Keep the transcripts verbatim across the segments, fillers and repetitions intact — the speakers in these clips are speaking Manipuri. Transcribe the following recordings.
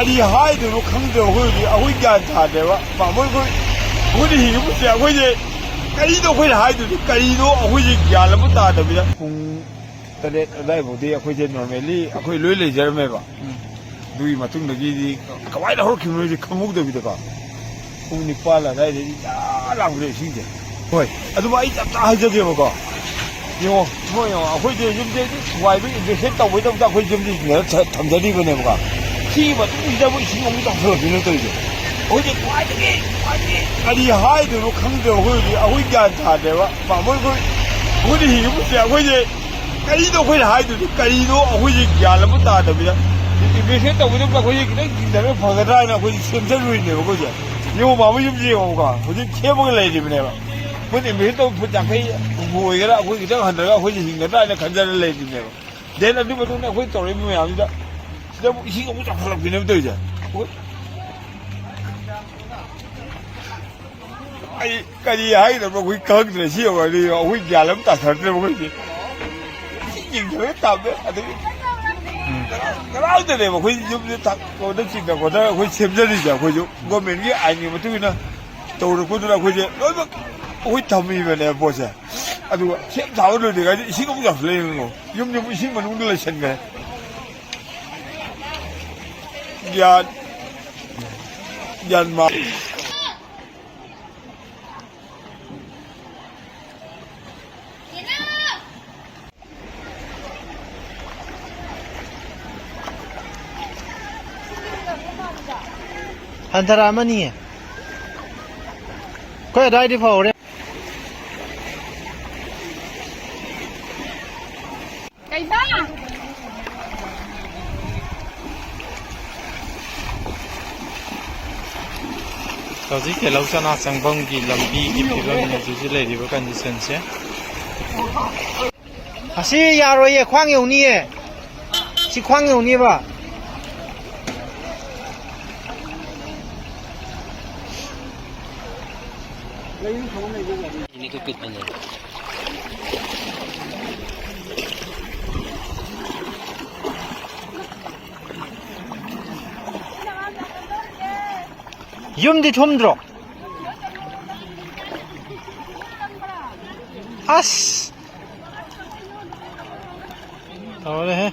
ꯀꯔꯤ ꯍꯥꯏꯗꯣꯏꯅꯣ ꯈꯪꯗꯦꯕ꯫ ꯑꯩꯈꯣꯏ ꯍꯧꯖꯤꯛ, ꯑꯩꯈꯣꯏ ꯒ꯭ꯌꯥꯟ ꯇꯥꯗꯦꯕ꯫ ꯄꯥꯃꯣꯏ ꯑꯩꯈꯣꯏ, ꯑꯩꯈꯣꯏꯅ ꯍꯤꯡꯉꯤꯕꯁꯦ ꯑꯩꯈꯣꯏꯁꯦ ꯀꯔꯤꯅꯣ ꯑꯩꯈꯣꯏꯅ ꯍꯥꯏꯗꯣꯏꯁꯦ? ꯀꯔꯤꯅꯣ ꯑꯩꯈꯣꯏꯁꯦ ꯒ꯭ꯌꯥꯟ ꯑꯃ ꯇꯥꯗꯕꯤꯗ꯫ ꯄꯨꯡ ꯇꯔꯦꯠ ꯑꯗꯥꯏꯐꯥꯎꯗꯤ ꯑꯩꯈꯣꯏꯁꯦ normally ꯑꯩꯈꯣꯏ ꯂꯣꯏ ꯂꯩꯖꯔꯝꯃꯦꯕ꯫ ꯎꯝ꯫ ꯑꯗꯨꯒꯤ ꯃꯇꯨꯡꯗꯒꯤꯗꯤ ꯀꯃꯥꯏꯅ ꯍꯧꯔꯛꯈꯤꯕꯅꯣꯁꯦ ꯈꯪꯍꯧꯗꯕꯤꯗꯀꯣ, ꯄꯨꯡ ꯅꯤꯄꯥꯟ ꯑꯗꯥꯏꯗꯒꯤ ꯌꯥ ꯂꯥꯎꯕꯗ ꯏꯁꯤꯡꯁꯦ꯫ ꯍꯣꯏ꯫ ꯑꯗꯨꯕꯨ ꯑꯩ ꯆꯞ ꯆꯥ ꯍꯥꯏꯖꯒꯦꯕꯀꯣ꯫ ꯌꯦꯡꯉꯣ, ꯃꯣꯏ ꯌꯦꯡꯉꯣ, ꯑꯩꯈꯣꯏꯁꯦ ꯌꯨꯝꯁꯦ ꯊꯨꯒꯥꯏꯕ investment ꯇꯧꯕꯩꯗꯃꯛꯇ ꯑꯩꯈꯣꯏ ꯌꯨꯝꯁꯦ ꯁꯤꯡꯅꯔ ꯊ-, ꯊꯝꯖꯔꯤꯕꯅꯦꯕꯀꯣ꯫ ꯁꯤꯒꯤ ꯃꯇꯨꯡꯁꯤꯗ ꯑꯃꯨꯛ ꯏꯁꯤꯡ ꯑꯃꯨꯛ ꯆꯥꯎꯁꯜꯂꯛꯇꯣꯏꯅꯣ ꯇꯧꯔꯤꯁꯦ꯫ ꯑꯩꯈꯣꯏꯁꯦ ꯈ꯭ꯋꯥꯏꯗꯒꯤ, ꯈ꯭ꯋꯥꯏꯗꯒꯤ ꯀꯔꯤ ꯍꯥꯏꯗꯣꯏꯅꯣ ꯈꯪꯗꯦꯕ꯫ ꯑꯩꯈꯣꯏ ꯍꯧꯖꯤꯛ, ꯑꯩꯈꯣꯏ ꯒ꯭ꯌꯥꯟ ꯇꯥꯗꯦꯕ꯫ ꯄꯥꯃꯣꯏ ꯑꯩꯈꯣꯏ, ꯑꯩꯈꯣꯏꯅ ꯍꯤꯡꯉꯤꯕꯁꯦ ꯑꯩꯈꯣꯏꯁꯦ ꯀꯔꯤꯅꯣ ꯑꯩꯈꯣꯏꯅ ꯍꯥꯏꯗꯣꯏꯁꯦ? ꯀꯔꯤꯅꯣ ꯑꯩꯈꯣꯏꯁꯦ ꯒ꯭ꯌꯥꯟ ꯑꯃ ꯇꯥꯗꯕꯤꯗ꯫ Investment ꯇꯧꯕꯗ ꯑꯩꯈꯣꯏꯁꯦ ꯈꯤꯇꯪ ꯆꯤꯡꯊꯔꯒ ꯐꯒꯗ꯭ꯔꯥ ꯍꯥꯏꯅ ꯑꯩꯈꯣꯏꯁꯦ ꯁꯦꯝꯖꯔꯨꯔꯤꯅꯦꯕ ꯑꯩꯈꯣꯏꯁꯦ꯫ ꯌꯦꯡꯉꯣ, ꯄꯥꯃꯣꯏ ꯌꯨꯝꯁꯦ ꯌꯦꯡꯉꯣꯀꯣ, ꯍꯧꯖꯤꯛ ꯁꯦꯝꯃꯒ ꯂꯩꯔꯤꯕꯅꯦꯕ꯫ ꯃꯣꯏꯅ investment ꯇꯧꯕ ꯐꯨꯠ ꯌꯥꯡꯈꯩ ꯍꯨꯝꯐꯨ ꯑꯣꯏꯒꯦꯔꯥ, ꯑꯩꯈꯣꯏ ꯈꯤꯇꯪ ꯍꯟꯊꯔꯒ ꯑꯩꯈꯣꯏꯁꯦ ꯍꯤꯡꯒꯗ꯭ꯔꯥ ꯍꯥꯏꯅ ꯈꯟꯖꯔ ꯂꯩꯔꯤꯕꯅꯦꯕ꯫ Then ꯑꯗꯨꯒꯤ ꯃꯇꯨꯡꯗ ꯑꯩꯈꯣꯏ ꯇꯧꯔꯛꯏꯕ ꯃꯌꯥꯝꯁꯤꯗ, ꯁꯤꯗ ꯑꯃꯨꯛ ꯏꯁꯤꯡ ꯑꯃꯨꯛ ꯆꯥꯎꯈꯠꯂꯛꯄꯤꯅꯦꯕ ꯇꯧꯔꯤꯁꯦ꯫ ꯑꯩꯈꯣꯏ, ꯑꯩ ꯀꯔꯤ ꯍꯥꯏꯒꯗꯕꯅꯣ ꯑꯩꯈꯣꯏ ꯈꯪꯗ꯭ꯔꯦ꯫ ꯁꯤ ꯌꯧꯔꯗꯤ ꯑꯩꯈꯣꯏ ꯒ꯭ꯌꯥꯟ ꯑꯃ ꯇꯥꯊꯔꯛꯇ꯭ꯔꯦꯕ ꯑꯩꯈꯣꯏꯁꯦ꯫ ꯏꯁꯤꯡ ꯆꯤꯡꯊꯔꯒ ꯇꯥꯕꯗ ꯑꯗꯒꯤ ꯎꯝ꯫ ꯉꯔꯥꯡ-, ꯉꯔꯥꯡꯗꯅꯦꯕ ꯑꯩꯈꯣꯏ ꯌꯨꯝꯁꯦ ꯊꯥ-, ꯀꯣꯟꯗ ꯆꯤꯡꯊ ꯈꯣꯠꯊꯔꯒ ꯑꯩꯈꯣꯏ ꯁꯦꯝꯖꯔꯤꯁꯦ꯫ ꯑꯩꯈꯣꯏꯁꯨ government ꯀꯤ ꯑꯥꯏꯟꯒꯤ ꯃꯇꯨꯡ ꯏꯟꯅ ꯇꯧꯔꯛꯄꯗꯨꯅ ꯑꯩꯈꯣꯏꯁꯦ ꯂꯣꯏꯅꯃꯛ ꯑꯩꯈꯣꯏ ꯊꯝꯃꯤꯕꯅꯦꯕ ꯄꯣꯠꯁꯦ꯫ ꯑꯗꯨꯒ ꯁꯦꯝ ꯁꯥꯕ ꯂꯣꯏꯗ꯭ꯔꯤꯉꯩꯗ ꯏꯁꯤꯡ ꯑꯃꯨꯛ ꯌꯥꯁꯤꯜꯂꯛꯑꯦ ꯌꯦꯡꯉꯣ꯫ ꯌꯨꯝꯁꯦ ꯑꯃꯨꯛ ꯏꯁꯤꯡ ꯃꯅꯨꯡꯗ ꯂꯩꯁꯟꯈ꯭ꯔꯦ꯫ ꯒ꯭ꯌꯥꯟ, ꯒ꯭ꯌꯥꯟ ꯃꯥ-, ꯍꯟꯊꯔꯛꯑꯃꯅꯤꯌꯦ꯫ ꯑꯩꯈꯣꯏ ꯑꯗꯨꯋꯥꯏꯗꯤ ꯐꯍꯧꯔꯦ꯫ ꯀꯩꯕ? ꯍꯧꯖꯤꯛ ꯇꯤꯜꯍꯧ ꯆꯅꯥ ꯆꯪꯐꯝꯒꯤ ꯂꯝꯕꯤꯒꯤ ꯐꯤꯕꯝꯅꯤ ꯍꯧꯖꯤꯛ ꯍꯧꯖꯤꯛ ꯂꯩꯔꯤꯕ condition ꯁꯦ꯫ ꯑꯁꯤ ꯌꯥꯔꯣꯏꯌꯦ, ꯈ꯭ꯋꯥꯡ ꯌꯧꯅꯤꯌꯦ꯫ ꯁꯤ ꯈ꯭ꯋꯥꯡ ꯌꯧꯅꯤꯕ꯫ ꯌꯨꯝꯗꯤ ꯊꯨꯝꯗ꯭ꯔꯣ? ꯑꯁ! ꯇꯧꯔꯦꯍꯦ꯫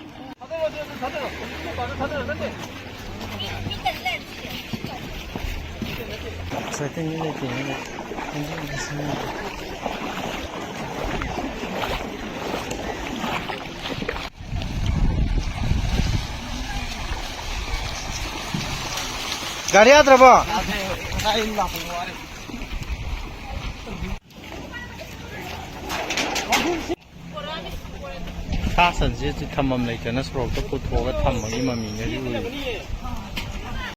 ꯒꯥꯔꯤ ꯌꯥꯗ꯭ꯔꯕꯣ? ꯁꯥ ꯁꯟꯁꯦ ꯊꯝꯐꯝ ꯂꯩꯇꯅ ꯁꯣꯔꯣꯛꯇ ꯄꯨꯊꯣꯛꯑꯒ ꯊꯝꯕꯒꯤ ꯃꯃꯤꯅꯦ ꯍꯧꯖꯤꯛ ꯎꯔꯤꯁꯦ꯫